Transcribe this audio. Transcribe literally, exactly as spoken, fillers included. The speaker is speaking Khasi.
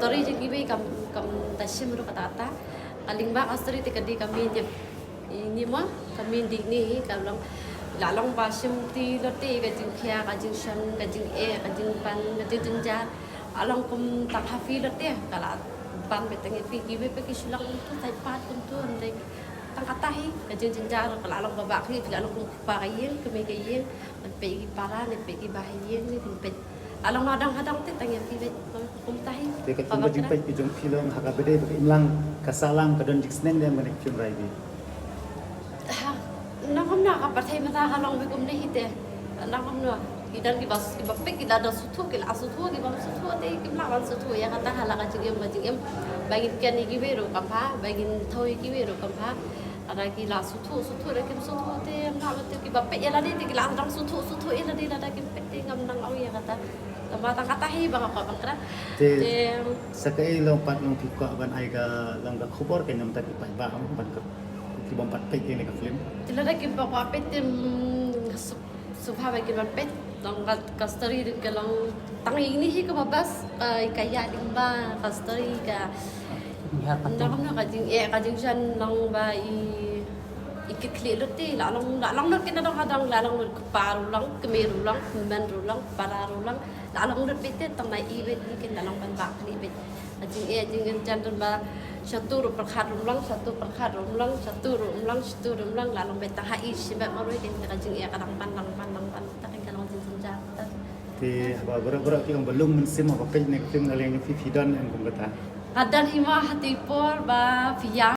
Story jong kiwei kam kam ta shim ruh kata kata. Ka lyngba ka story te ka dei ka mih jep ini mo, ka mih dei ni hi ka long, la long ba shim ti lo te ka jingkhia, ka jingshon, ka jingeh, ka jingpan, ka jingjynjar. La long kum tang ha phi lo te ka la ban beit tang ïa phi, kiwei pat ki shu long kumtu, tai pat kumtu, hynrei tang kata hi ka jingjynjar ka la long ba bah hi, phi la long kum kpa ka ïing, kmie ka ïing, ban peit ki para, ne peit ki bah ha ïing, ne ban peit. La long nadong hadong te tang ïa phi beit, kumta hi. Te ka jingpeit ka jong phi long ha kaba dei ba ka imlang ka sahlang, ka don jingsneng ne em kane ka film Rai Bit? Ha, nang kumno ka pyrthei mynta ka long beit kumne hi te. Nang kumno, ki don kiba, kiba peit ki la da sngewthuh, ki la sngewthuh, kiba sngewthuh te kim lah ban sngewthuh ïa kata ha la ka jingim ba jingim. Ba ngin ken ïa kiwei ruh kam bha, ba ngin thew ïa kiwei ruh kam bha. Lada ki la sngewthuh sngewthuh, lada kim sngewthuh te em lah ban, te kiba peit ïa lade te ki la dang sngewthuh sngewthuh ïa lade, lada kim peit te ngam nang ong ïa kata. Tangba tang kata hi ba nga kwah ban kren. Te sa kaei long pat long phi kwah ban ai ka long ka khubor ka nam ta ki paidbah ban ka, ki bym pat peit ïa kane ka film? Te lada kim pat kwah peit te, mm, sngewbha ba kin ban peit. Long ka, ka story ka long tang ine hi kaba best, ka, ka ïa lyngba ka story ka. Nang kumno ka jingeh ka jingshon long ba i, i kit khlieh lut te, la long, la long lut kin nadong hadong, la long lut kpa ruh long, kmie ruh long, kmen ruh long, para ruh long, la long lut beit te, tang na i beit i kin la long ban bah khlieh beit. Ka jingeh jingshon don ba shatu ruh pyrkhat ruh long, shatu pyrkhat ruh long, shatu ruh long, shatu ruh long, la long beit tang ha i shim beit marwei kin, ka jingeh ka dang ban, dang ban, dang ban, tang ka long jingjynjar. Te haba baroh baroh ki ong ba lung mynsiem haba peit ne ka film, nga leng phi phi don em kum kata? Nga don hi mo, ha te por ba phi ïa